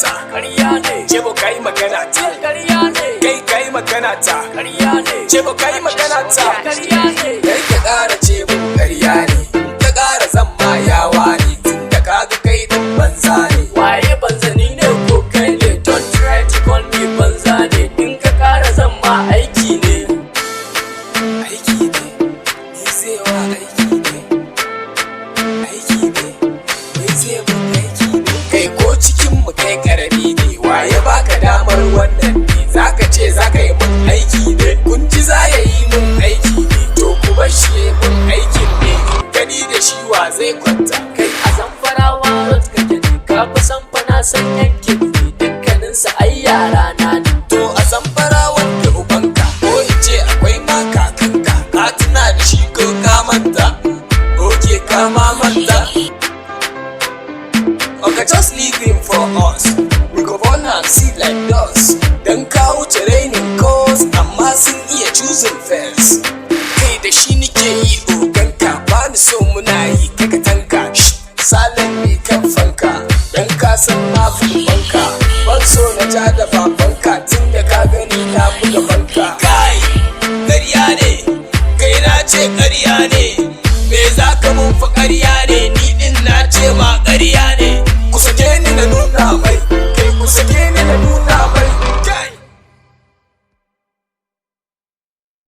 ta. Ƙarya ne. Cebo kai magana ta. Ƙarya ne. Kai kai magana ta. Ƙarya ne. Cebo kai magana ta. Ƙarya ne. Kai ka ƙara ce mun ƙarya ne. Ka ƙara zan ma yawa ne. Tunda kaga kai din banza ne. Waye banza, ni ne ko kai ne? Don't try to call me banza ne. In ka ƙara zan ma aiki ne. Aiki ne, ni zai wa aiki ne. Aiki ne, ni zai mun aiki ne. Kai ko cikin mu kai karami ne, waye baka damar wannan ne? Zaka ce zaka yi mun aiki ne, kun ji za ya yi mun aiki ne, to ku bar shi ya yi mun aikin ne. Gani da shi wa zai kwanta? Kai, a Zamfarawa Road kake ne, ka fi san fa na san yankin ne, dukkaninsu ai yara na ne. To a Zamfara wanda ubanka, ko in ce akwai ma kakanka, ka tuna da shi ko ka manta? Okay, ka ma manta. Okay, just leave him for us. We go burn am see like dust. Dan ka wuce rainin cause, amma sun iya choosing first. Kai da shi nike yi oganka, ba ni so muna yi kaka tanka. Shh, silent me kan fanka. Dan ka san na fi ubanka. Ban so na ja da babanka, tun da ka gani na buga banka. Kai, ƙarya ne, kai na ce ƙarya ne. Me za ka mun fa ƙarya ne?